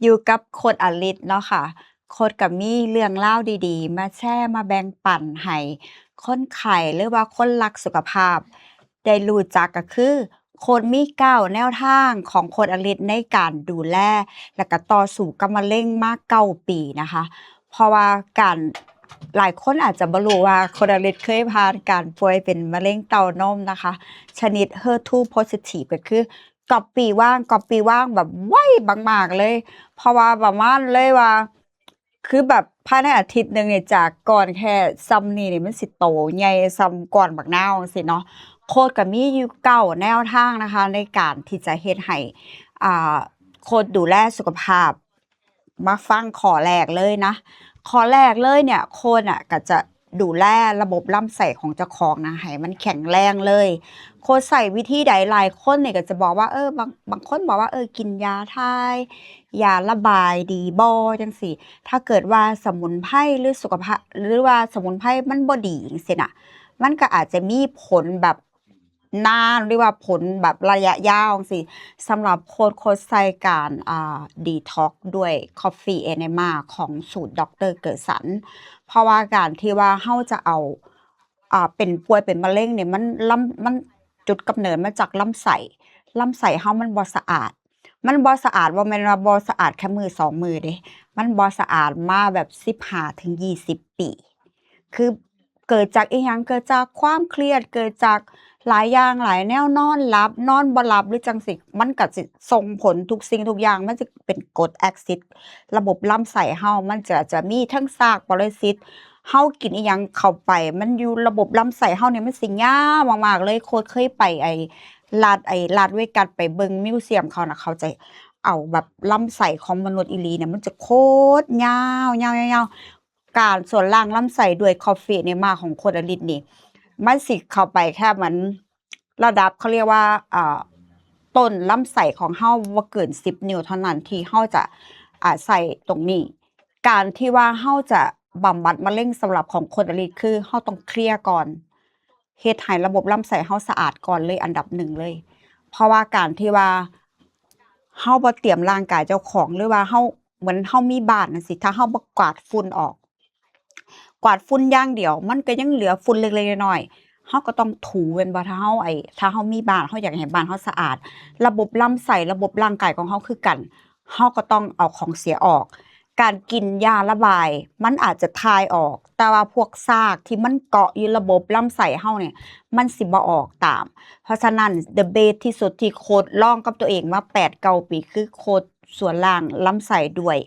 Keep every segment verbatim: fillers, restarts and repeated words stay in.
อยู่กับโค้ชอลิสเนาะค่ะ โค้ชก็มีเรื่องราวดีๆ มาแชร์มาแบ่งปันให้คนไข้หรือว่าคนรักสุขภาพ ได้รู้จักก็คือ โค้ชมีเก้าแนวทางของโค้ชอลิสในการดูแล แล้วก็ต่อสู้กับมะเร็งมาเก้าปีนะคะ เพราะว่าการ หลายคนอาจจะบ่รู้ว่าโค้ชอลิสเคยผ่านการป่วยเป็นมะเร็งเต้านมนะคะ ชนิด เฮอร์ทู positive ก็คือ ก๊อปปี้ว่าง ก๊อปปี้ว่างแบบไวมากๆเลย เพราะว่าประมาณเลยว่า คือแบบภายในอาทิตย์หนึ่งเนี่ย จากก้อนแค่ส่ำนี้นี่มันสิโตใหญ่ส่ำก้อนบักนาวจั่งซี้เนาะ โค้ชก็มีอยู่เก้าแนวทางนะคะ ในการที่จะเฮ็ดให้ อ่า โค้ชดูแลสุขภาพ มาฟังข้อแรกเลยนะ ข้อแรกเลยเนี่ย โค้ชอะก็จะดูแลระบบลำไส้ของเจ้าของนะ ให้มันแข็งแรงเลย โค้ชใช้วิธีใด หลายคนเนี่ยก็จะบอกว่า เออ บาง บางคนบอกว่า เออ กินยาถ่าย ยาระบายดีบ่ จั่งซี้ ถ้าเกิดว่าสมุนไพรหรือสุขภาพ หรือว่าสมุนไพรมันบ่ดีจั่งซี้นะ มันก็อาจจะมีผลแบบนาน หรือว่าผลแบบระยะยาวจั่งซี้ สำหรับโค้ช โค้ชใช้การ อ่า detox ด้วย Coffee Enema ของสูตรดอกเตอร์เกิดสัน เพราะว่าการที่ว่าเฮาจะเอา อ่า เป็นป่วยเป็นมะเร็งเนี่ย มันลำ มันจุดกำเนิดมาจากลำไส้ ลำไส้เฮามันบ่สะอาด มันบ่สะอาด บ่แม่นว่าบ่สะอาดแค่มื้อสองมื้อเด้ มันบ่สะอาดมาแบบสิบห้าถึงยี่สิบปี คือเกิดจากอิหยัง เกิดจากความเครียด เกิดจากหลายอย่างหลายแนว นอนหลับ นอนบ่หลับ หรือจั่งซี้ มันก็สิส่งผลทุกสิ่งทุกอย่าง มันสิเป็นกรดแอซิด ระบบลำไส้เฮามันจะ จะมีทั้งซากปรสิต เฮากินอิหยังเข้าไป มันอยู่ระบบลำไส้เฮาเนี่ยมันสิยาวมากๆเลย โค้ชเคยไปไอ้รัฐ ไอ้รัฐเวกัส ไปเบิ่งมิวเซียมเขานะ เขาจะเอาแบบลำไส้ของมนุษย์อีหลีเนี่ย มันจะโคตรยาว ยาว ยาว ยาว การส่วนล่างลำไส้ด้วย Coffee Enema ของโค้ชอลิสนี่ มันสิเข้าไปแค่มันระดับ เขาเรียกว่า อ่า ต้นลำไส้ของเฮาบ่เกินสิบนิ้วเท่านั้นที่เฮาจะ อ่า ใส่ตรงนี้ การที่ว่าเฮาจะบำบัดมะเร็งสำหรับของโค้ชอลิส คือเฮาต้องเคลียร์ก่อน เฮ็ดให้ระบบลำไส้เฮาสะอาดก่อนเลยอันดับหนึ่งเลย เพราะว่าการที่ว่าเฮาบ่เตรียมร่างกายเจ้าของ หรือว่าเฮา เหมือนเฮามีบ้านจั่งซี้ ถ้าเฮาบ่กวาดฝุ่นออก กวาดฝุ่นอย่างเดียว มันก็ยังเหลือฝุ่นเล็กๆน้อยๆ เฮาก็ต้องถูแม่นบ่ ถ้าเฮา ไอ้ ถ้าเฮามีบ้าน เฮาอยากให้บ้านเฮาสะอาด ระบบลำไส้ ระบบร่างกายของเฮาคือกัน เฮาก็ต้องเอาของเสียออก การกินยาระบาย มันอาจจะถ่ายออก แต่ว่าพวกซากที่มันเกาะอยู่ระบบลำไส้เฮาเนี่ย มันสิบ่ออกตาม เพราะฉะนั้น the best ที่สุดที่โค้ชลองกับตัวเองมาแปดเก้าปี คือโค้ชส่วนล่างลำไส้ด้วย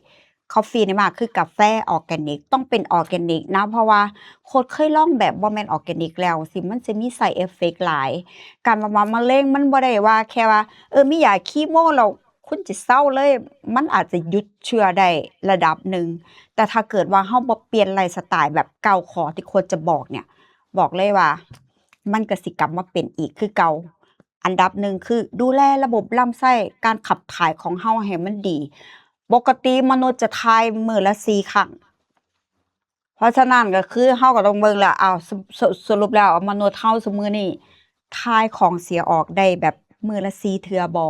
Coffee Enema คือกาแฟออร์แกนิก ต้องเป็นออร์แกนิกนะ เพราะว่าโค้ชเคยลองแบบบ่แม่นออร์แกนิกแล้วสิ มันจะมี side effect หลาย การบำบัดมะเร็งมันบ่ได้ว่าแค่ว่า เออ มียาคีโมแล้วคุณจะเซาเลย มันอาจจะหยุดเชื้อได้ระดับหนึ่ง แต่ถ้าเกิดว่าเฮาบ่เปลี่ยนไลฟ์สไตล์แบบเก้าข้อที่โค้ชจะบอกเนี่ย บอกเลยว่า มันก็สิกลับมาเป็นอีกคือเก่า อันดับหนึ่งคือดูแลระบบลำไส้ การขับถ่ายของเฮาให้มันดี ปกติมนุษย์จะถ่ายมื้อละสี่ครั้ง เพราะฉะนั้นก็คือเฮาก็ต้องเบิ่งแล้ว อ้าว ส- ส- สรุปแล้วมนุษย์เฮาซุมื้อนี้ถ่ายของเสียออกได้แบบมื้อละสี่เทื่อบ่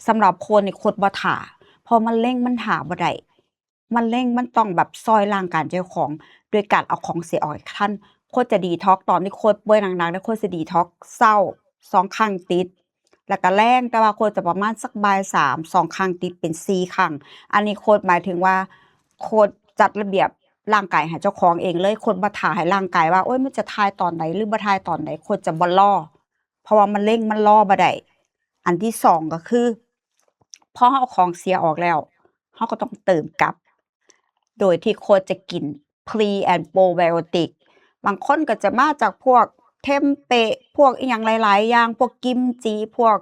สำหรับโค้ชนี่โค้ชบ่ถ่า เพราะมะเร็งมันถ่าบ่ได้ มะเร็งมันต้องแบบซ่อยร่างกายเจ้าของ โดยการเอาของเสียออกให้ทัน โค้ชจะ detox ตอนที่โค้ชป่วยหนักๆ แล้วโค้ชจะ detox เช้าสองครั้งติด แล้วก็แลง แต่ว่าโค้ชจะประมาณสักบ่ายสาม สองครั้งติดเป็นสี่ครั้ง อันนี้โค้ชหมายถึงว่า โค้ชจัดระเบียบร่างกายให้เจ้าของเองเลย โค้ชบ่ถ่าให้ร่างกายว่า โอ๊ย มันจะถ่ายตอนใดหรือบ่ถ่ายตอนใด โค้ชจะบ่รอ เพราะว่ามะเร็งมันรอบ่ได้ อันที่สองก็คือ พอเฮาเอาของเสียออกแล้ว เฮาก็ต้องเติมกลับ โดยที่โค้ชจะกิน pre and probiotic บางคนก็จะมาจากพวกเทมเปะ พวกอิหยังหลายๆอย่าง พวกกิมจิ พวก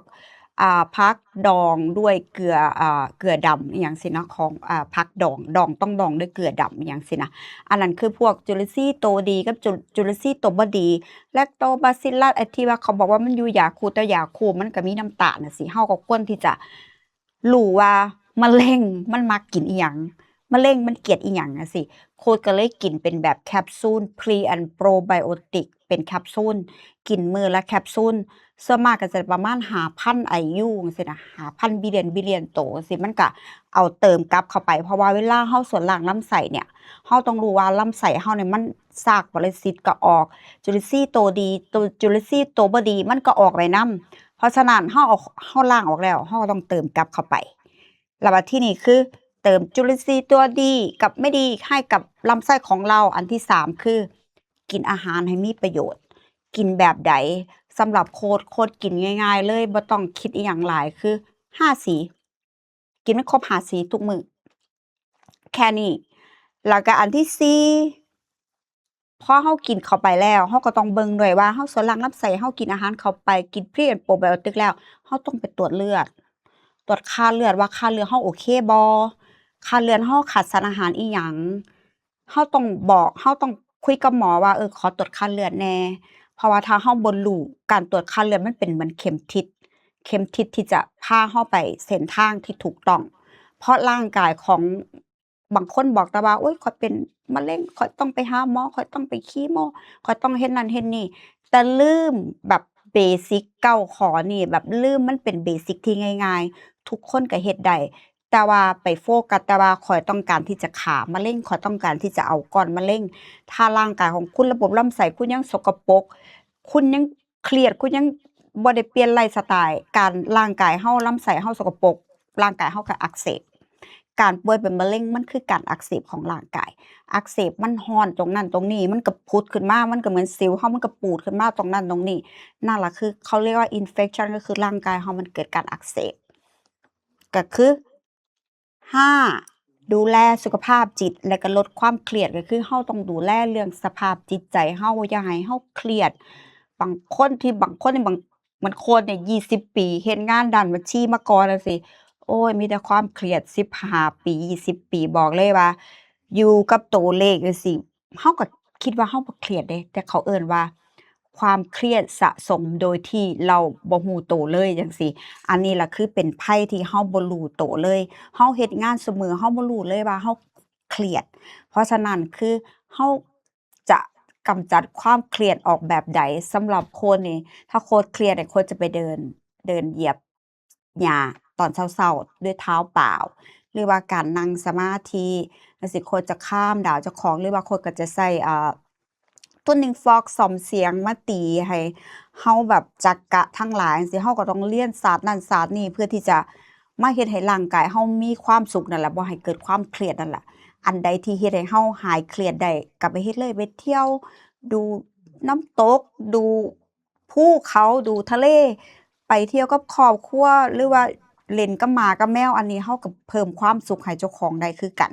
อ่า ผักดองด้วยเกลือ อ่า เกลือดำอิหยังซี้นะ ของ อ่า ผักดอง ดองต้องดองด้วยเกลือดำอิหยังซี้นะ อันนั้นคือพวกจุลินทรีย์ตัวดีกับจุ- จุลินทรีย์ตัวบ่ดี แลคโตบาซิลลัส ไอ้ที่ว่าเขาบอกว่ามันอยู่ยาคู แต่ยาคูมันก็มีน้ำตาลน่ะสิ เฮาก็ควรที่จะรู้ว่ามะเร็งมันมักกินอิหยัง มะเร็งมันเกลียดอีหยังจั่งซี้ โค้ชก็เลยกินเป็นแบบแคปซูล Pre and Probiotic เป็นแคปซูล กินมื้อละแคปซูล ส่วนมากก็จะประมาณห้าพัน ไอยู จั่งซี้นะ ห้าพัน billion billion โตจั่งซี้ มันก็เอาเติมกลับเข้าไป เพราะว่าเวลาเฮาสวนรากลำไส้เนี่ย เฮาต้องรู้ว่าลำไส้เฮาเนี่ยมันซากปรสิตก็ออก จุลินทรีย์โตดี โต จุลินทรีย์โตบ่ดีมันก็ออกไปนำ เพราะฉะนั้นเฮาเอา เฮาล้างออกแล้ว เฮาก็ต้องเติมกลับเข้าไป แล้วบัดทีนี้คือเติมจุลินทรีย์ตัวดีกับไม่ดีให้กับลำไส้ของเรา อันที่สามคือ กินอาหารให้มีประโยชน์ กินแบบใด สำหรับโค้ช โค้ชกินง่ายๆเลย บ่ต้องคิดอีหยังหลาย คือห้าสี กินให้ครบห้าสีทุกมื้อ แค่นี้ แล้วก็อันที่สี่ พอเฮากินเข้าไปแล้ว เฮาก็ต้องเบิ่งด้วยว่าเฮาสวนรากลำไส้ เฮากินอาหารเข้าไป กิน Pre and Probiotic แล้ว เฮาต้องไปตรวจเลือด ตรวจค่าเลือดว่าค่าเลือดเฮาโอเคบ่ ค่าเลือดเฮาขาดสารอาหารอีหยัง เฮาต้องบอก เฮาต้องคุยกับหมอว่า เออ ขอตรวจค่าเลือดแหน่ เพราะว่าถ้าเฮาบ่รู้ การตรวจค่าเลือดมันเป็นเหมือนเข็มทิศ เข็มทิศที่จะพาเฮาไปเส้นทางที่ถูกต้อง เพราะร่างกายของ บางคนบอกแต่ว่า โอ๊ย ข้อยเป็นมะเร็ง ข้อยต้องไปหาหมอ ข้อยต้องไปคีโม ข้อยต้องเฮ็ดนั่นเฮ็ดนี่ แต่ลืมแบบเบสิกเก้าข้อนี่ แบบลืม มันเป็นเบสิกที่ง่ายๆ ทุกคนก็เฮ็ดได้ แต่ว่าไปโฟกัสแต่ว่าข้อยต้องการที่จะฆ่ามะเร็ง ข้อยต้องการที่จะเอาก้อนมะเร็ง ถ้าร่างกายของคุณ ระบบลำไส้คุณยังสกปรก คุณยังเครียด คุณยังบ่ได้เปลี่ยนไลฟ์สไตล์ การ ร่างกายเฮา ลำไส้เฮาสกปรก ร่างกายเฮาก็อักเสบ การป่วยเป็นมะเร็งมันคือการอักเสบของร่างกาย อักเสบมันฮ้อนตรงนั้นตรงนี้ มันก็ผุดขึ้นมา มันก็เหมือนสิวเฮา มันก็ปูดขึ้นมาตรงนั้นตรงนี้ นั่นล่ะคือเขาเรียกว่า infection ก็คือร่างกายเฮามันเกิดการอักเสบ ก็คือ ห้า ดูแลสุขภาพจิต และก็ลดความเครียด ก็คือเฮาต้องดูแลเรื่องสภาพจิตใจเฮา อย่าให้เฮาเครียด บางคนที่ บางคนนี่ บาง บางคนเนี่ย ยี่สิบปี เฮ็ดงานด้านบัญชีมาก่อนจั่งซี้ โอ๊ย มีแต่ความเครียด สิบห้าปี ยี่สิบปี บอกเลยว่า อยู่กับตัวเลขจั่งซี้ เฮาก็คิดว่าเฮาบ่เครียดเด้ แต่เขาเอิ้นว่า ความเครียดสะสมโดยที่เราบ่ฮู้โตเลยจั่งซี้ อันนี้ล่ะคือเป็นภัยที่เฮาบ่รู้โตเลย เฮาเฮ็ดงานซุมื้อ เฮาบ่รู้เลยว่าเฮาเครียด เพราะฉะนั้นคือเฮาจะกำจัดความเครียดออกแบบใด สำหรับโค้ชนี่ ถ้าโค้ชเครียดเนี่ย โค้ชจะไปเดิน เดินเหยียบหญ้าตอนเช้าๆ ด้วยเท้าเปล่า หรือว่าการนั่งสมาธิจั่งซี้ โค้ชจะ calm down เจ้าของ หรือว่าโค้ชก็จะใส่ เอ่อ tuning fork ซ่อมเสียงมาตีให้เฮาแบบจักระทั้งหลายจั่งซี้ เฮาก็ต้องเรียนศาสตร์นั่นศาสตร์นี่ เพื่อที่จะมาเฮ็ดให้ร่างกายเฮามีความสุขนั่นแหละ บ่ให้เกิดความเครียดนั่นแหละ อันใดที่เฮ็ดให้เฮาหายเครียดได้ก็ไปเฮ็ดเลย ไปเที่ยว ดูน้ำตก ดูภูเขา ดูทะเล ไปเที่ยวกับครอบครัว หรือว่าเล่นกับหมากับแมว อันนี้เฮาก็เพิ่มความสุขให้เจ้าของได้คือกัน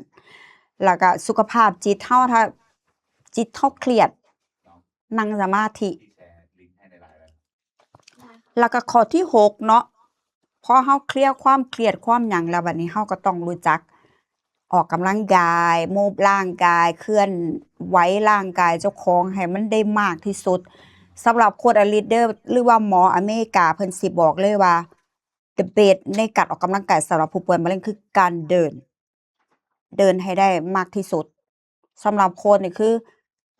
แล้วก็สุขภาพจิตเฮา ถ้าจิตเฮาเครียด นั่งสมาธิ แล้วก็ข้อที่หกเนาะ พอเฮาเคลียร์ความเครียดความหยังแล้ว บัดนี้เฮาก็ต้องรู้จักออกกำลังกาย move ร่างกาย เคลื่อนไหวร่างกายเจ้าของให้มันได้มากที่สุด สำหรับโค้ชอลิสเด้อ หรือว่าหมออเมริกา เพิ่นสิบอกเลยว่า the best ในการออกกำลังกายสำหรับผู้ป่วยมะเร็งคือการเดิน เดินให้ได้มากที่สุด สำหรับโค้ชนี่คือ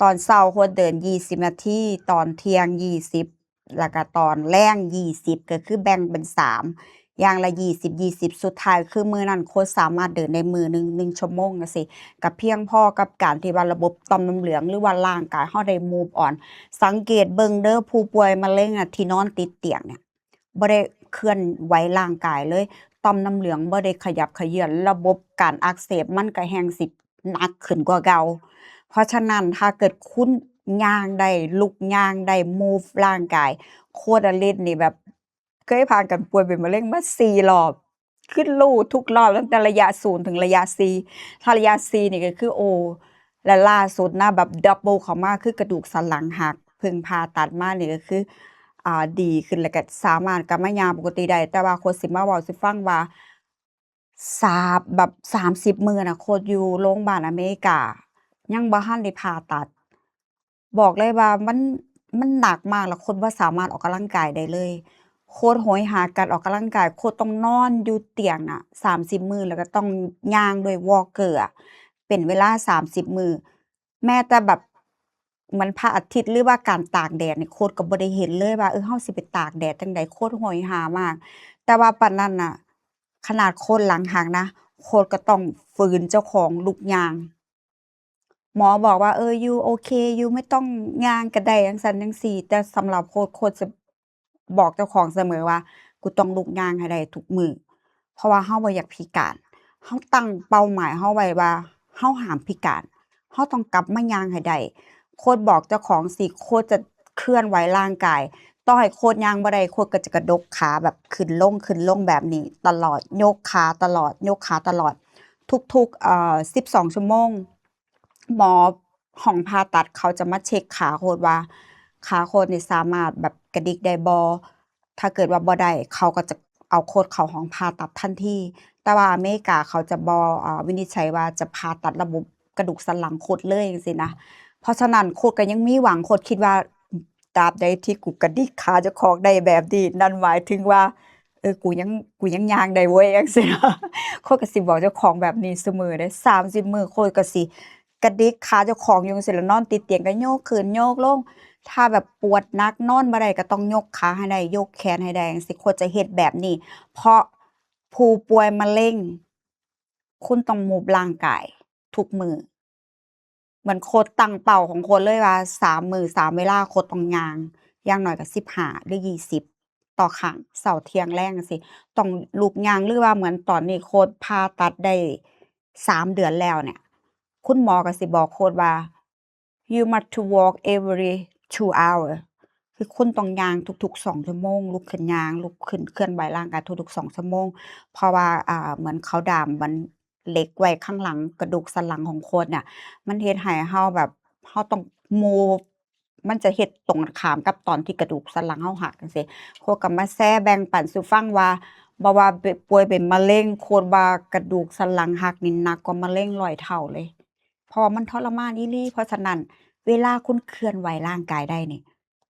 ตอนเช้าโค้ชเดินยี่สิบนาที ตอนเที่ยงยี่สิบ แล้วก็ตอนแลงยี่สิบ ก็คือแบ่งเป็นสาม อย่างละยี่สิบ ยี่สิบ สุดท้ายคือมื้อนั้นโค้ชสามารถเดินได้มื้อหนึ่ง หนึ่งชั่วโมงจั่งซี้ ก็เพียงพอกับการที่ว่าระบบต่อมน้ำเหลือง หรือว่าร่างกายเฮาได้ move on สังเกตเบิ่งเด้อ ผู้ป่วยมะเร็งอะที่นอนติดเตียงเนี่ย บ่ได้เคลื่อนไหวร่างกายเลย ต่อมน้ำเหลืองบ่ได้ขยับเขยื้อน ระบบการอักเสบมันก็แฮ่งสิหนักขึ้นกว่าเก่า เพราะฉะนั้นถ้าเกิดคุณย่างได้ ลุกย่างได้ move ร่างกาย โค้ชอลิสนี่แบบ เคยผ่านการป่วยเป็นมะเร็งมาสี่รอบ คือรู้ทุกรอบ ตั้งแต่ระยะศูนย์ถึงระยะสี่ ถ้าระยะสี่นี่ก็คือ โอ้ และล่าสุดนะ แบบ double เข้ามา คือกระดูกสันหลังหัก เพิ่งผ่าตัดมานี่ก็คือ อ่า ดีขึ้น แล้วก็สามารถกลับมาย่างปกติได้ แต่ว่าโค้ชสิมาเว้าสู่ฟังว่า สาม แบบ สามสิบมื้อน่ะ โค้ชอยู่โรงพยาบาลอเมริกา ยังบ่ทันได้ผ่าตัด บอกเลยว่ามัน มันหนักมาก แล้วโค้ชบ่สามารถออกกำลังกายได้เลย โค โคตรโหยหาการออกกำลังกาย โคตรต้องนอนอยู่เตียงน่ะ สามสิบมื้อ แล้วก็ต้องย่างด้วยวอล์กเกอร์อะ เป็นเวลา สามสิบมื้อ แม้แต่แบบ เหมือนพระอาทิตย์ หรือว่าการตากแดดนี่ โคตรก็บ่ได้เห็นเลยว่า เออ เฮาสิไปตากแดดจั่งใด โคตรโหยหามาก แต่ว่าปานนั้นน่ะ ขนาดโคตรหลังหักนะ โคตรก็ต้องฝืนเจ้าของลุกย่าง หมอบอกว่า เออ ยูโอเค ยูไม่ต้องย่างก็ได้ จั่งซั้นจั่งซี้ แต่สำหรับโคตร โคตรจะบอกเจ้าของเสมอว่า กูต้องลุกย่างให้ได้ทุกมื้อ เพราะว่าเฮาบ่อยากพิการ เฮาตั้งเป้าหมายเฮาไว้ว่า เฮาห้ามพิการ เฮาต้องกลับมาย่างให้ได้ โคตรบอกเจ้าของสิ โคตรจะเคลื่อนไหวร่างกาย ต่อให้โคตรย่างบ่ได้ โคตรก็จะกระดกขาแบบขึ้นลง ขึ้นลงแบบนี้ตลอด ยกขาตลอด ยกขาตลอด ทุกๆ เอ่อ สิบสองชั่วโมง หมอห้องผ่าตัดเขาจะมาเช็คขาโคตรว่า ขาโคตรนี่สามารถแบบกระดิกได้บ่ ถ้าเกิดว่าบ่ได้ เขาก็จะเอาโคตรเข้าห้องผ่าตัดทันที แต่ว่าอเมริกาเขาจะบ่ เอ่อ วินิจฉัยว่าจะผ่าตัดระบบกระดูกสันหลังโคตรเลยจั่งซี้นะ เพราะฉะนั้นโคตรก็ยังมีหวัง โคตรคิดว่า ตราบใดที่กูกระดิกขาเจ้าของได้แบบนี้ นั่นหมายถึงว่า เออ กูยัง กูยังย่างได้เว้ย จั่งซี้นะ โคตรก็สิบอกเจ้าของแบบนี้เสมอเด้ สามสิบมื้อ โคตรก็สิกระดิกขาเจ้าของอยู่จั่งซี้ล่ะ นอนติดเตียงก็โยกขึ้นโยกลง ถ้าแบบปวดหนักนอนบ่ได้ก็ต้องยกขาให้ได้ ยกแขนให้ได้จั่งซี้ โคตรจะเฮ็ดแบบนี้ เพราะผู้ป่วยมะเร็ง คุณต้องมูฟร่างกายทุกมื้อ เหมือนโคตรตั้งเป้าของโคตรเลยว่า สามมื้อ สามเวลา โคตรต้องย่าง อย่างน้อยก็สิบห้าหรือยี่สิบต่อครั้ง เช้า เที่ยง แลงจั่งซี้ ต้องลุกย่าง หรือว่าเหมือนตอนนี้โคตรผ่าตัดได้สามเดือนแล้วเนี่ย คุณหมอก็สิบอกโคตรว่า you must to walk every two hour คือคุณต้องย่างทุกๆ สองชั่วโมง ลุกขึ้นย่าง ลุกขึ้นเคลื่อนไหวร่างกายทุกๆ สองชั่วโมง เพราะว่า อ่า เหมือนเขาดามมันเหล็กไว้ข้างหลังกระดูกสันหลังของโคตรเนี่ย มันเฮ็ดให้เฮาแบบ เฮาต้องมูฟ มันจะเฮ็ดตรงกันข้ามกับตอนที่กระดูกสันหลังเฮาหักจั่งซี้ โคตรก็มาแชร์แบ่งปันสู่ฟังว่า บ่ว่าเป- ป่วยเป็นมะเร็ง โคตรว่ากระดูกสันหลังหักนี่หนักกว่ามะเร็งร้อยเท่าเลย เพราะว่ามันทรมานอีหลี เพราะฉะนั้นเวลาคุณเคลื่อนไหวร่างกายได้นี่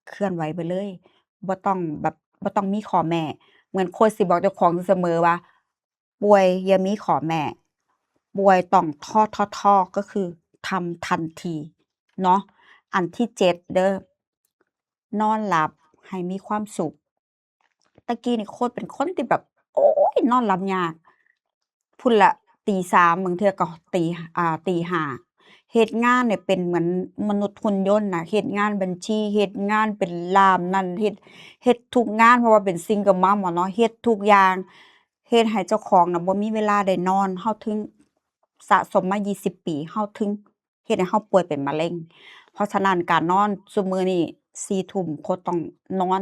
เคลื่อนไหวไปเลย บ่ต้องแบบ บ่ต้องมีข้อแม้ เหมือนโคตรสิบอกเจ้าของเสมอว่า ป่วยอย่ามีข้อแม้ ป่วยต้อง ททท ก็คือทำทันทีเนาะ อันที่เจ็ดเด้อ นอนหลับให้มีความสุข แต่กี้นี่โคตรเป็นคนที่แบบ โอ๊ย นอนหลับยาก พุ้นละตีสาม บางเทื่อก็ตี อ่า ตีห้า เฮ็ดงานเนี่ยเป็นเหมือนมนุษย์หุ่นยนต์น่ะ เฮ็ดงานบัญชี เฮ็ดงานเป็นล่ามนั่น เฮ็ด เฮ็ดทุกงาน เพราะว่าเป็นซิงเกิลมัมอะเนาะ เฮ็ดทุกอย่าง เฮ็ดให้เจ้าของน่ะบ่มีเวลาได้นอน เฮาถึงสะสมมายี่สิบปี เฮาถึงเฮ็ดให้เฮาป่วยเป็นมะเร็ง เพราะฉะนั้นการนอนซุมื้อนี้สี่ทุ่มโคตรต้องนอน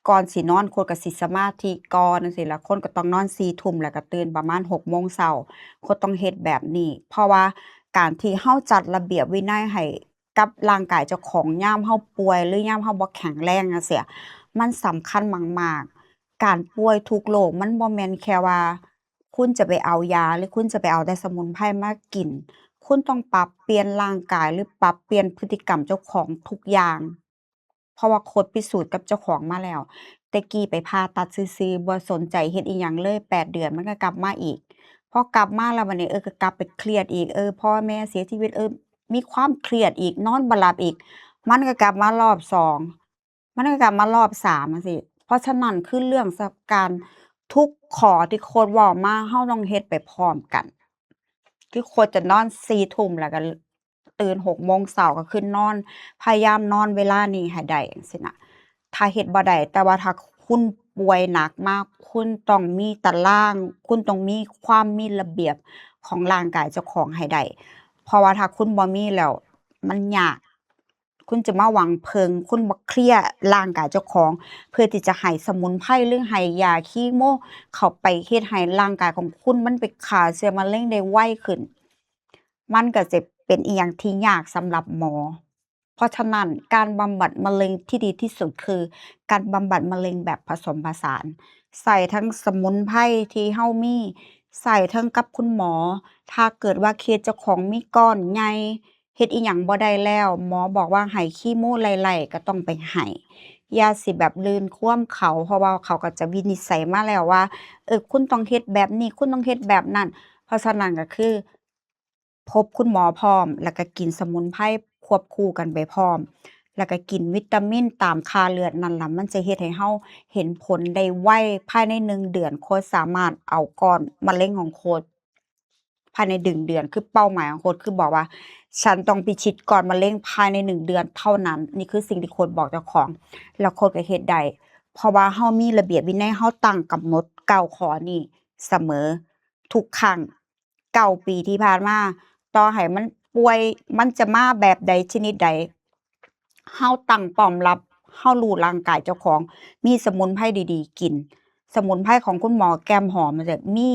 ก่อนสินอนโคตรก็สิสมาธิก่อนจั่งซี้ล่ะ โคตรก็ต้องนอนสี่ทุ่ม แล้วก็ตื่นประมาณหกโมงเช้า โคตรต้องเฮ็ดแบบนี้ เพราะว่าการที่เฮาจัดระเบียบวินัยให้กับร่างกายเจ้าของยามเฮาป่วย หรือยามเฮาบ่แข็งแรงจั่งซี้ มันสำคัญมากๆ การป่วยทุกโรคมันบ่แม่นแค่ว่า คุณจะไปเอายา หรือคุณจะไปเอาแต่สมุนไพรมากิน คุณต้องปรับเปลี่ยนร่างกาย หรือปรับเปลี่ยนพฤติกรรมเจ้าของทุกอย่าง เพราะว่าโคตรพิสูจน์กับเจ้าของมาแล้ว แต่กี้ไปผ่าตัดซื่อๆ บ่สนใจเฮ็ดอิหยังเลย แปดเดือนมันก็กลับมาอีก พอกลับมาแล้วบัดนี้ เออ ก็กลับไปเครียดอีก เออ พ่อแม่เสียชีวิต เออ มีความเครียดอีก นอนบ่หลับอีก มันก็กลับมารอบสอง มันก็กลับมารอบสามจั่งซี้ เพราะฉะนั้นคือเรื่องสำคัญ ทุกข้อที่โคตรเว้ามา เฮาต้องเฮ็ดไปพร้อมกัน คือโคตรจะนอนสี่ทุ่ม แล้วก็ตื่นหกโมงเช้าก็คือนอน พยายามนอนเวลานี้ให้ได้จั่งซี้นะ ถ้าเฮ็ดบ่ได้ แต่ว่าถ้าคุณป่วยหนักมาก คุณต้องมีตาราง คุณต้องมีความมีระเบียบของร่างกายเจ้าของให้ได้ เพราะว่าถ้าคุณบ่มีแล้ว มันยาก คุณจะมาหวังเพิ่ง คุณบ่เคลียร์ร่างกายเจ้าของ เพื่อที่จะให้สมุนไพร หรือให้ยาคีโมเข้าไปเฮ็ดให้ร่างกายของคุณมันไปฆ่าเชื้อมะเร็งได้ไวขึ้น มันก็จะเป็นอิหยังที่ยากสำหรับหมอ เพราะฉะนั้นการบำบัดมะเร็งที่ดีที่สุดคือการบำบัดมะเร็งแบบผสมผสาน ใช้ทั้งสมุนไพรที่เฮามี ใช้ทั้งกับคุณหมอ ถ้าเกิดว่าเคสเจ้าของมีก้อนใหญ่ เฮ็ดอีหยังบ่ได้แล้ว หมอบอกว่าให้คีโมไล่ๆ ก็ต้องไปให้ อย่าสิแบบลื่นความเขา เพราะว่าเขาก็จะวินิจฉัยมาแล้วว่า เออ คุณต้องเฮ็ดแบบนี้ คุณต้องเฮ็ดแบบนั้น เพราะฉะนั้นก็คือ พบคุณหมอพร้อม แล้วก็กินสมุนไพรควบคู่กันไปพร้อม แล้วก็กินวิตามินตามค่าเลือดนั่นล่ะ มันจะเฮ็ดให้เราเห็นผลได้ไว ภายในหนึ่งเดือน โค้ชสามารถเอาก้อนมะเร็งของโค้ช ภายในหนึ่งเดือน คือเป้าหมายของโค้ชคือบอกว่า ฉันต้องพิชิตก้อนมะเร็งภายในหนึ่งเดือนเท่านั้น นี่คือสิ่งที่โค้ชบอกเจ้าของ แล้วโค้ชก็เฮ็ดได้ เพราะว่าเรามีระเบียบวินัย เราตั้งกำหนดเก้าข้อนี้เสมอทุกครั้ง เก้าปีที่ผ่านมา ต่อให้มันป่วย มันจะมาแบบใดชนิดใด เราตั้งป้อมรับ เรารู้ร่างกายเจ้าของ มีสมุนไพรดีๆ กิน สมุนไพรของคุณหมอแก้มหอมจั่งซี้ มี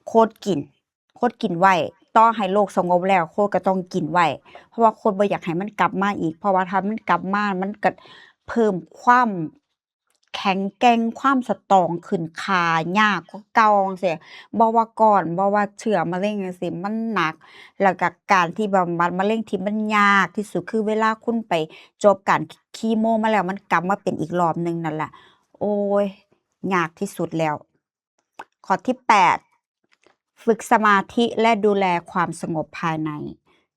โค้ชกิน โค้ชกินไว้ ต่อให้โรคสงบแล้ว โค้ชก็ต้องกินไว้ เพราะว่าโค้ชบ่อยากให้มันกลับมาอีก เพราะว่าถ้ามันกลับมา มันก็เพิ่มความแข็งแกร่ง ความสตรองขึ้น ฆ่ายากกว่าเก่าจั่งซี้ บ่ว่าก้อน บ่ว่าเชื้อมะเร็งจั่งซี้ มันหนัก แล้วก็การที่บำบัดมะเร็งที่มันยากที่สุด คือเวลาคุณไปจบการคีโมมาแล้ว มันกลับมาเป็นอีกรอบหนึ่งนั่นล่ะ โอ้ย ยากที่สุดแล้ว ข้อที่แปด ฝึกสมาธิและดูแลความสงบภายใน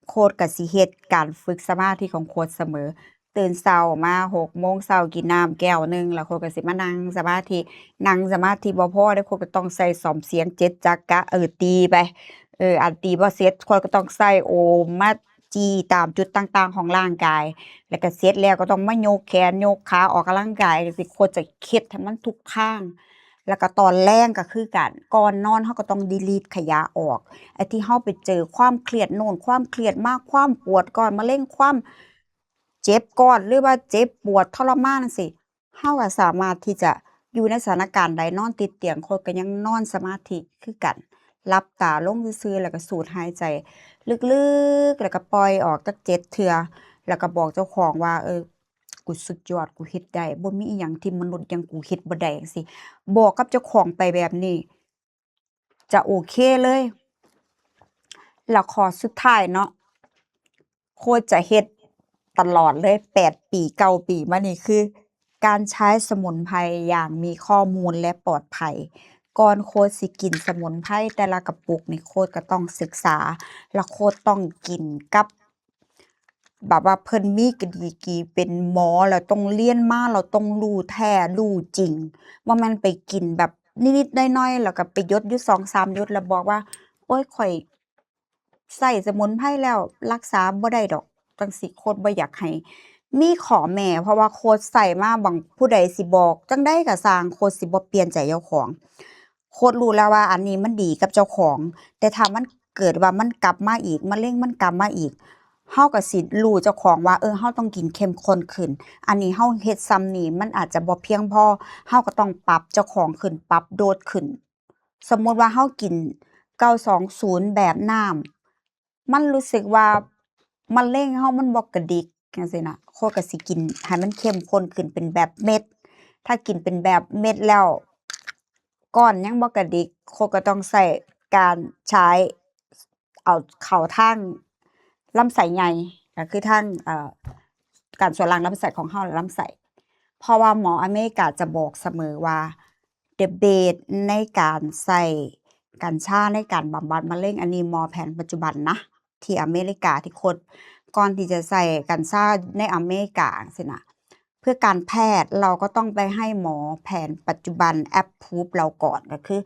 โค้ชก็สิเฮ็ดการฝึกสมาธิของโค้ชเสมอ ตื่นเช้ามาหกโมงเช้า กินน้ำแก้วหนึ่ง แล้วโค้ชก็สิมานั่งสมาธิ นั่งสมาธิบ่พอเด้ โค้ชก็ต้องใส่ซ่อมเสียงเจ็ดจักระ เออ ตีไป เออ อันตีบ่เสร็จ โค้ชก็ต้องใส่โอมมาจี้ตามจุดต่างๆของร่างกาย แล้วก็เสร็จแล้วก็ต้องมายกแขนยกขาออกกำลังกายจั่งซี้ โค้ชจะเฮ็ดให้มันทุกครั้ง แล้วก็ตอนแลงก็คือกัน ก่อนนอนเราก็ต้องดีลีทขยะออก ไอ้ที่เราไปเจอความเครียดโน่นความเครียดมา ความปวดก้อนมะเร็ง ความเจ็บก้อน หรือว่าเจ็บปวดทรมานจั่งซี้ เราก็สามารถที่จะอยู่ในสถานการณ์ใด นอนติดเตียง โค้ชก็ยังนอนสมาธิคือกัน หลับตาลงซื่อๆ แล้วก็สูดหายใจลึกๆ แล้วก็ปล่อยออกจักเจ็ดเทื่อ แล้วก็บอกเจ้าของว่า เออ กูสุดยอด กูเฮ็ดได้ บ่มีอิหยังที่มนุษย์อย่างกูเฮ็ดบ่ได้จั่งซี้ บอกกับเจ้าของไปแบบนี้ จะโอเคเลย แล้วข้อสุดท้ายเนาะ โค้ชจะเฮ็ดตลอดเลย แปดปี เก้าปีมานี่ คือการใช้สมุนไพรอย่างมีข้อมูลและปลอดภัย ก่อนโค้ชสิกินสมุนไพรแต่ละกระปุกนี่ โค้ชก็ต้องศึกษา แล้วโค้ชต้องกินกับ แบบว่าเพิ่นมีดีกรีเป็นหมอ แล้วต้องเรียนมา แล้วต้องรู้แท้รู้จริง บ่แม่นไปกินแบบนิดๆหน่อยๆ แล้วก็ไปหยดอยู่สองสามหยด แล้วบอกว่า โอ๊ย ข้อยใช้สมุนไพรแล้วรักษาบ่ได้ดอก จั่งซี้ โค้ชบ่อยากให้มีข้อแม้ เพราะว่าโค้ชใช้มา บางผู้ใดสิบอกจั่งใดก็ซ่าง โค้ชสิบ่เปลี่ยนใจเจ้าของ โค้ชรู้แล้วว่าอันนี้มันดีกับเจ้าของ แต่ถ้ามันเกิดว่ามันกลับมาอีก มะเร็งมันกลับมาอีก เราก็สิรู้เจ้าของว่า เออ เราต้องกินเข้มข้นขึ้น อันนี้เราเฮ็ดส่ำนี้ มันอาจจะบ่เพียงพอ เราก็ต้องปรับเจ้าของขึ้น ปรับโดสขึ้น สมมุติว่าเรากินเก้าสองศูนย์แบบน้ำ มันรู้สึกว่ามะเร็งเรามันบ่กระดิกจั่งซี้นะ โค้ชก็สิกินให้มันเข้มข้นขึ้นเป็นแบบเม็ด ถ้ากินเป็นแบบเม็ดแล้ว ก้อนยังบ่กระดิก โค้ชก็ต้องใช้การใช้ เอาเข้าทางลำไส้ใหญ่ ก็คือทาง เอ่อ การสวนรางลำไส้ของเรา ลำไส้ เพราะว่าหมออเมริกาจะบอกเสมอว่า the best ในการใช้กัญชาในการบำบัดมะเร็ง อันนี้หมอแผนปัจจุบันนะ ที่อเมริกาที่โค้ช ก่อนที่จะใช้กัญชาในอเมริกาจั่งซี้นะ เพื่อการแพทย์เราก็ต้องไปให้หมอแผนปัจจุบัน approve เราก่อน ก็คือ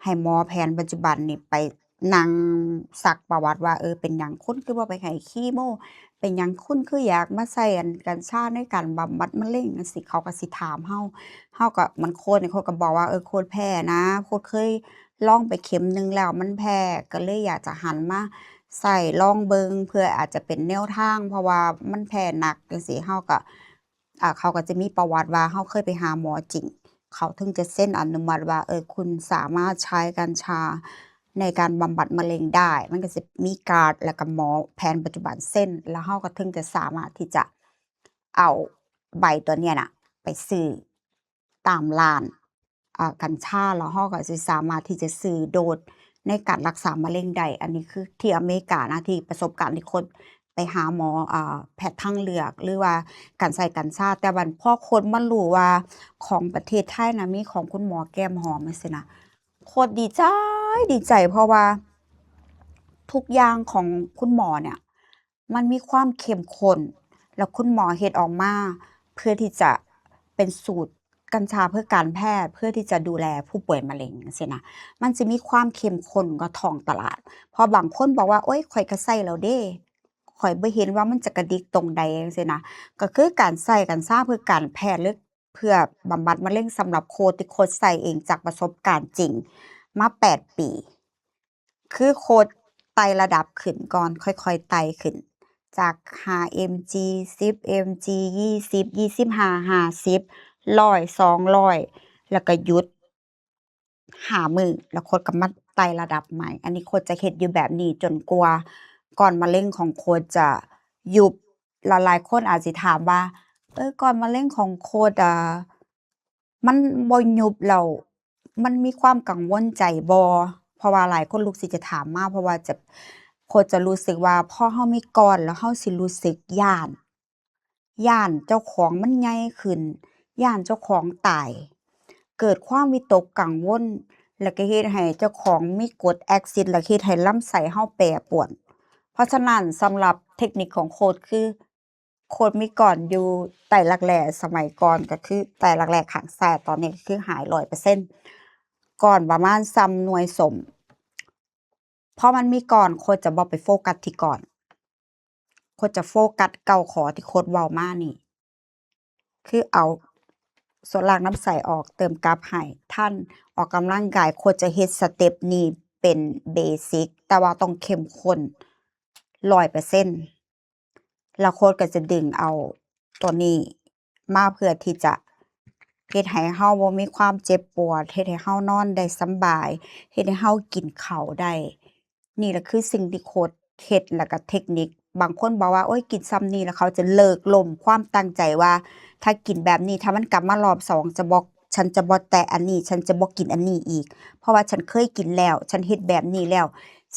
ให้หมอแผนปัจจุบันนี่ไปนั่งซักประวัติว่า เออ เป็นหยังคุณคือบ่ไปให้คีโม เป็นหยังคุณคืออยากมาใช้อันกัญชาในการบำบัดมะเร็งจั่งซี้ เขาก็สิถามเรา เราก็ บางคนนี่โค้ชก็บอกว่า เออ โค้ชแพ้นะ โค้ชเคยลองไปเข็มหนึ่งแล้วมันแพ้ ก็เลยอยากจะหันมาใช้ลองเบิ่ง เพื่ออาจจะเป็นแนวทาง เพราะว่ามันแพ้หนักจั่งซี้ เราก็ อ่า เขาก็จะมีประวัติว่าเราเคยไปหาหมอจริง เขาถึงจะเซ็นอนุมัติว่า เออ คุณสามารถใช้กัญชาในการบำบัดมะเร็งได้ มันก็สิมีการ์ด แล้วก็หมอแผนปัจจุบันเซ็น แล้วเราก็ถึงจะสามารถที่จะเอาใบตัวเนี้ยน่ะไปซื้อตามร้าน อ่า กัญชา แล้วเราก็สิสามารถที่จะซื้อโดสในการรักษามะเร็งได้ อันนี้คือที่อเมริกานะ ที่ประสบการณ์ที่โค้ช ไปหาหมอ อ่า แพทย์ทางเลือก หรือว่าการใช้กัญชา แต่บัดพอโคตรมารู้ว่าของประเทศไทยน่ะมีของคุณหมอแก้มหอมจั่งซี้นะ โคตรดีใจ ดีใจ เพราะว่าทุกอย่างของคุณหมอเนี่ย มันมีความเข้มข้น แล้วคุณหมอเฮ็ดออกมาเพื่อที่จะเป็นสูตรกัญชาเพื่อการแพทย์ เพื่อที่จะดูแลผู้ป่วยมะเร็งจั่งซี้นะ มันสิมีความเข้มข้นกว่าท้องตลาด เพราะบางคนบอกว่า โอ๊ย ข้อยก็ใช้แล้วเด้ ข้อยบ่เห็นว่ามันจะกระดิกตรงใดจั่งซี้นะ ก็คือการใช้กัญชาเพื่อการแพทย์ หรือเพื่อบำบัดมะเร็งสำหรับโคตรที่โคตรใช้เองจากประสบการณ์จริงมาแปดปี คือโคตรไต่ระดับขึ้นก่อน ค่อยๆ ไต่ขึ้น จากห้าเอ็มจี สิบเอ็มจี ยี่สิบ ยี่สิบห้า ห้าสิบ ร้อย สองร้อย แล้วก็หยุด ห้ามื้อ แล้วโคตรก็มาไต่ระดับใหม่ อันนี้โคตรจะเฮ็ดอยู่แบบนี้จนกว่าก้อนมะเร็งของโคตรจะยุบ หลายๆ คนอาจสิถามว่า เออ ก้อนมะเร็งของโคตร อ่า มันบ่ยุบแล้ว มันมีความกังวลใจบ่ เพราะว่าหลายคนลูกศิษย์จะถามมา เพราะว่าจะ โคตรจะรู้สึกว่าพอเฮามีก้อนแล้วเฮาสิรู้สึกย้าน ย้านเจ้าของมันใหญ่ขึ้น ย้านเจ้าของตาย เกิดความวิตกกังวล แล้วก็เฮ็ดให้เจ้าของมีกรดแอซิด แล้วเฮ็ดให้ลำไส้เฮาแปรปรวน เพราะฉะนั้นสำหรับเทคนิคของโคตรคือ โคตรมีก้อนอยู่ไตรักแร้ สมัยก่อนก็คือไตรักแร้ข้างซ้าย ตอนนี้ก็คือหายร้อยเปอร์เซ็นต์ ก้อนประมาณส่ำหน่วยส้ม พอมันมีก้อน โคตรจะบ่ไปโฟกัสที่ก้อน โคตรจะโฟกัสเก้าข้อที่โคตรเว้ามานี่ คือเอาส่วนล่างลำไส้ออก เติมกลับให้ทัน ออกกำลังกาย โคตรจะเฮ็ดสเต็ปนี้เป็นเบสิก แต่ว่าต้องเข้มข้นร้อยเปอร์เซ็นต์ แล้วโคตรก็จะดึงเอาตัวนี้มาเพื่อที่จะเฮ็ดให้เฮาบ่มีความเจ็บปวด เฮ็ดให้เฮานอนได้สำบาย เฮ็ดให้เฮากินข้าวได้ นี่แหละคือสิ่งที่โคตรเฮ็ด แล้วก็เทคนิค บางคนบอกว่า โอ๊ย กินส่ำนี้ แล้วเขาจะเลิกล้มความตั้งใจว่า ถ้ากินแบบนี้ ถ้ามันกลับมารอบสอง จะบ่ ฉันจะบ่แตะอันนี้ ฉันจะบ่กินอันนี้อีก เพราะว่าฉันเคยกินแล้ว ฉันเฮ็ดแบบนี้แล้ว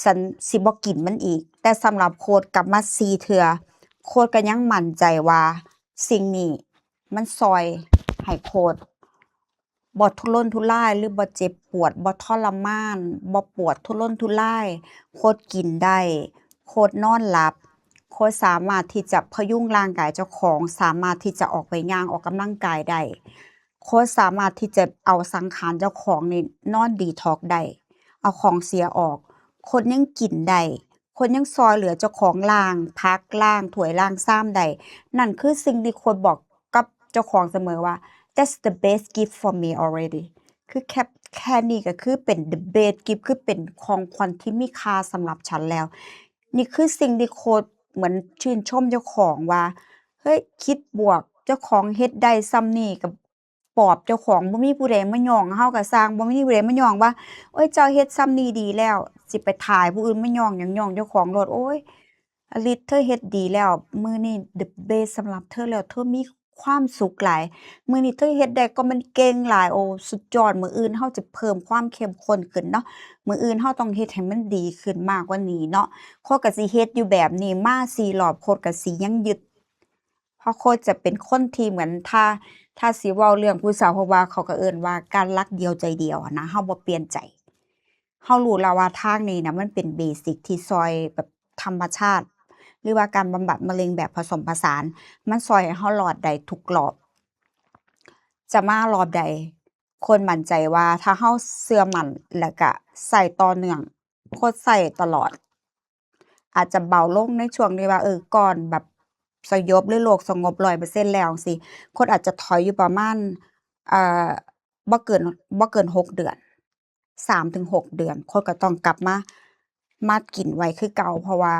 ฉันสิบ่กินมันอีก แต่สำหรับโคตรกลับมาสี่เทื่อ โคตรก็ยังมั่นใจว่าสิ่งนี้มันซ่อยให้โคตรบ่ทุรนทุราย หรือบ่เจ็บปวด บ่ทรมาน บ่ปวดทุรนทุราย โคตรกินได้ โคตรนอนหลับ โคตรสามารถที่จะพยุงร่างกายเจ้าของ สามารถที่จะออกไปย่างออกกำลังกายได้ โคตรสามารถที่จะเอาสังขารเจ้าของนี่นอนดีท็อกได้ เอาของเสียออก โคตรยังกินได้ โคตรยังซ่อยเหลือเจ้าของ ล้างผัก ล้างถ้วย ล้างชามได้ นั่นคือสิ่งที่โคตรบอกกับเจ้าของเสมอว่า that's the best gift for me already คือแค่ แค่นี้ก็คือเป็น the best gift คือเป็นของขวัญที่มีค่าสำหรับฉันแล้ว นี่คือสิ่งที่โคตรเหมือนชื่นชมเจ้าของว่า เฮ้ย คิดบวก เจ้าของเฮ็ดได้ส่ำนี้ก็ปลอบเจ้าของ บ่มีผู้ใดมาย้องเฮาก็ซ่าง บ่มีผู้ใดมาย้องว่า โอ๊ย เจ้าเฮ็ดส่ำนี้ดีแล้ว สิไปถ่ายผู้อื่นมาย้องหยัง ย้องเจ้าของโลด โอ๊ย อลิส เธอเฮ็ดดีแล้ว มื้อนี้ the best สำหรับเธอแล้ว เธอมีความสุขหลาย มื้อนี้เธอเฮ็ดได้ก็มันเก่งหลาย โอ้ สุดยอด มื้ออื่นเฮาจะเพิ่มความเข้มข้นขึ้นเนาะ มื้ออื่นเฮาต้องเฮ็ดให้มันดีขึ้นมากกว่านี้เนาะ โคตรก็สิเฮ็ดอยู่แบบนี้มาสี่รอบ โคตรก็สิยังยึด เพราะโคตรจะเป็นคนที่เหมือนถ้า ถ้าสิเว้าเรื่องผู้สาว เพราะว่าเขาก็เอิ้นว่าการรักเดียวใจเดียวอะนะ เฮาบ่เปลี่ยนใจ เฮารู้แล้วว่าทางนี้นะมันเป็นเบสิกที่ซ่อยแบบธรรมชาติ หรือว่าการบำบัดมะเร็งแบบผสมผสาน มันซ่อยให้เฮารอดได้ทุกรอบ จะมารอบใด ควรมั่นใจว่าถ้าเฮาเชื่อมั่นแล้วก็ใช้ต่อเนื่อง โคตรใช้ตลอด อาจจะเบาลงในช่วงที่ว่า เออ ก้อนแบบสยบหรือโรคสงบร้อยเปอร์เซ็นต์แล้วจั่งซี้ โคตรอาจจะถอยอยู่ประมาณ เอ่อ บ่เกิน บ่เกินหกเดือน สามถึงหกเดือน โคตรก็ต้องกลับมา มากินไว้คือเก่า เพราะว่า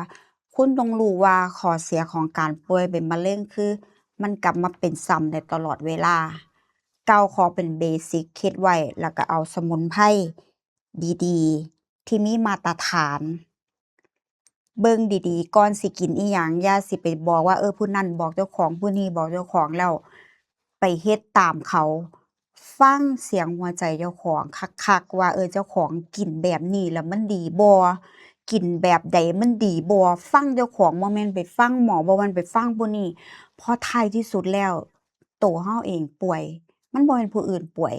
คุณต้องรู้ว่าข้อเสียของการป่วยเป็นมะเร็งคือ มันกลับมาเป็นซ้ำได้ตลอดเวลา เก้าข้อเป็นเบสิก เฮ็ดไว้ แล้วก็เอาสมุนไพรดีๆ ที่มีมาตรฐาน เบิ่งดีๆ ก่อนสิกินอิหยัง อย่าสิไปบอกว่า เออ ผู้นั้นบอกเจ้าของ ผู้นี้บอกเจ้าของ แล้วไปเฮ็ดตามเขา ฟังเสียงหัวใจเจ้าของคักๆ ว่า เออ เจ้าของกินแบบนี้แล้วมันดีบ่ กินแบบใดมันดีบ่ ฟังเจ้าของ บ่แม่นไปฟังหมอ บ่แม่นไปฟังผู้นี้ เพราะท้ายที่สุดแล้ว โตเฮาเองป่วย มันบ่แม่นผู้อื่นป่วย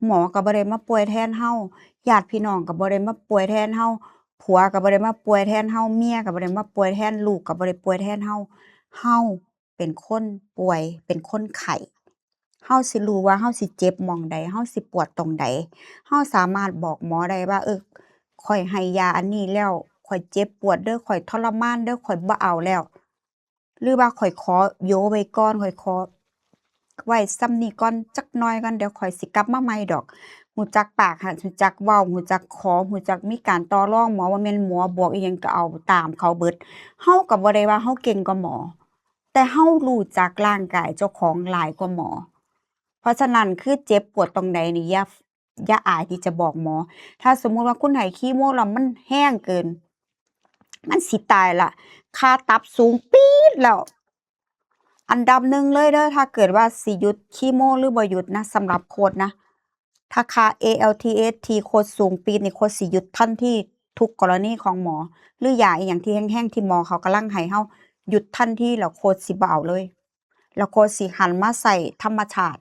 หมอก็บ่ได้มาป่วยแทนเฮา ญาติพี่น้องก็บ่ได้มาป่วยแทนเฮา ผัวก็บ่ได้มาป่วยแทนเฮา เมียก็บ่ได้มาป่วยแทน ลูกก็บ่ได้ป่วยแทนเฮา เฮาเป็นคนป่วย เป็นคนไข้ เฮาสิรู้ว่าเฮาสิเจ็บหม่องใด เฮาสิปวดตรงใด เฮาสามารถบอกหมอได้ว่า เออ ข้อยให้ยาอันนี้แล้ว ข้อยเจ็บปวดเด้อ ข้อยทรมานเด้อ ข้อยบ่เอาแล้ว หรือว่าข้อยขอโยไว้ก่อน ข้อยขอไว้ส่ำนี้ก่อน จักหน่อยก่อน เดี๋ยวข้อยสิกลับมาใหม่ดอก รู้จักปากหั้น รู้จักเว้า รู้จักขอ รู้จักมีการต่อรอง หมอว่าแม่นหมอบวกอิหยังก็เอาตามเขาเบิด เฮาก็บ่ได้ว่าเฮาเก่งกว่าหมอ แต่เฮารู้จักร่างกายเจ้าของหลายกว่าหมอ เพราะฉะนั้นคือเจ็บปวดตรงใดนี่อย่า อย่าอายที่จะบอกหมอ ถ้าสมมุติว่าคุณให้คีโมแล้วมันแฮงเกิน มันสิตายละ ค่าตับสูงปี๊ดแล้ว อันดับหนึ่งเลยเด้อ ถ้าเกิดว่าสิหยุดคีโมหรือบ่หยุดนะ สำหรับโค้ชนะ ถ้าค่า เอ แอล ที เอส ที โค้ชสูงปี๊ดนี่ โค้ชสิหยุดทันทีทุกกรณีของหมอ หรือยาอีหยังที่แฮงๆ ที่หมอเขากำลังให้เฮาหยุดทันที แล้วโค้ชสิบ่เอาเลย แล้วโค้ชสิหันมาใช้ธรรมชาติ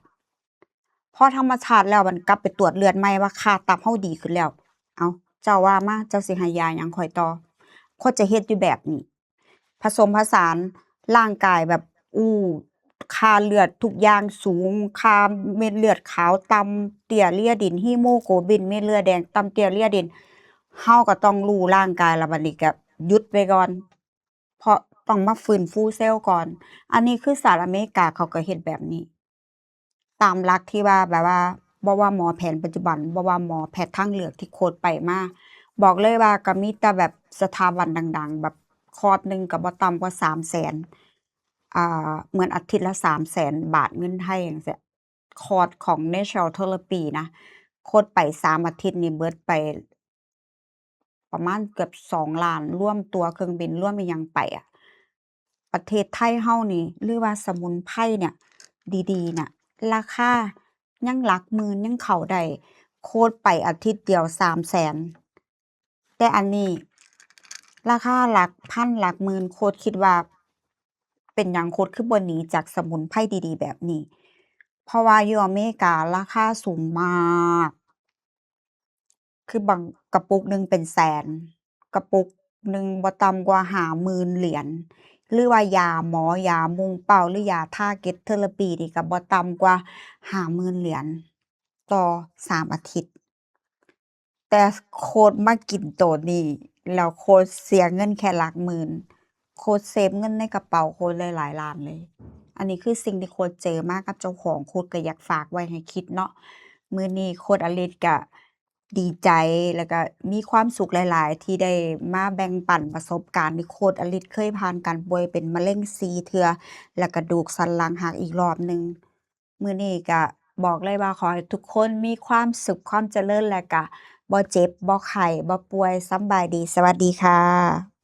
พอธรรมชาติแล้ว มันกลับไปตรวจเลือดใหม่ว่าค่าตับเฮาดีขึ้นแล้ว เอ้า เจ้าว่ามา เจ้าสิให้ยาหยังข้อยต่อ โค้ชจะเฮ็ดอยู่แบบนี้ ผสมผสานร่างกายแบบ อู้ ค่าเลือดทุกอย่างสูง ค่าเม็ดเลือดขาวต่ำ เตี้ยเลียดิน ฮีโมโกลบิน เม็ดเลือดแดงต่ำ เตี้ยเลียดิน เฮาก็ต้องรู้ร่างกาย แล้วบัดนี้ก็หยุดไว้ก่อน เพราะต้องมาฟื้นฟูเซลล์ก่อน อันนี้คือสหรัฐอเมริกาเขาก็เฮ็ดแบบนี้ ตามหลักที่ว่าแบบว่า บ่ว่าหมอแผนปัจจุบัน บ่ว่าหมอแผนทางเลือกที่โค้ชไปมา บอกเลยว่าก็มีแต่แบบสถาบันดังๆ แบบคอร์สหนึ่งก็บ่ต่ำกว่าสามแสน อ่า เหมือนอาทิตย์ละสามแสนบาทเงินไทยจั่งซี้ คอร์สของ natural therapy นะ โค้ชไปสามอาทิตย์นี่เบิดไป ประมาณเกือบสองล้าน รวมตั๋วเครื่องบิน รวมอิหยังไปอะ ประเทศไทยเฮานี่ หรือว่าสมุนไพรเนี่ย ดีๆ น่ะ ราคายังหลักหมื่นยังเข้าได้ โค้ชไปอาทิตย์เดียวสามแสน แต่อันนี้ราคาหลักพันหลักหมื่น โค้ชคิดว่า เป็นหยังโค้ชคือบ่หนีจากสมุนไพรดีๆ แบบนี้ เพราะว่าอยู่อเมริการาคาสูงมาก คือบางกระปุกหนึ่งเป็นแสน กระปุกหนึ่งบ่ต่ำกว่าห้าหมื่นเหรียญ หรือว่ายาหมอ ยามุ่งเป้า หรือยา target therapy นี่ก็บ่ต่ำกว่าห้าหมื่นเหรียญ ต่อสามอาทิตย์ แต่โค้ชมากินโตนี้ แล้วโค้ชเสียเงินแค่หลักหมื่น โค้ชเซฟเงินในกระเป๋าโค้ชหลายๆ ล้านเลย อันนี้คือสิ่งที่โค้ชเจอมากับเจ้าของ โค้ชก็อยากฝากไว้ให้คิดเนาะ มื้อนี้โค้ชอลิสก็ดีใจ แล้วก็มีความสุขหลายๆ ที่ได้มาแบ่งปันประสบการณ์ที่โค้ชอลิสเคยผ่านการป่วยเป็นมะเร็งสี่เทื่อ และกระดูกสันหลังหักอีกรอบหนึ่ง มื้อนี้ก็บอกเลยว่าขอให้ทุกคนมีความสุข ความเจริญ และก็บ่เจ็บ บ่ไข้ บ่ป่วย สำบายดี สวัสดีค่ะ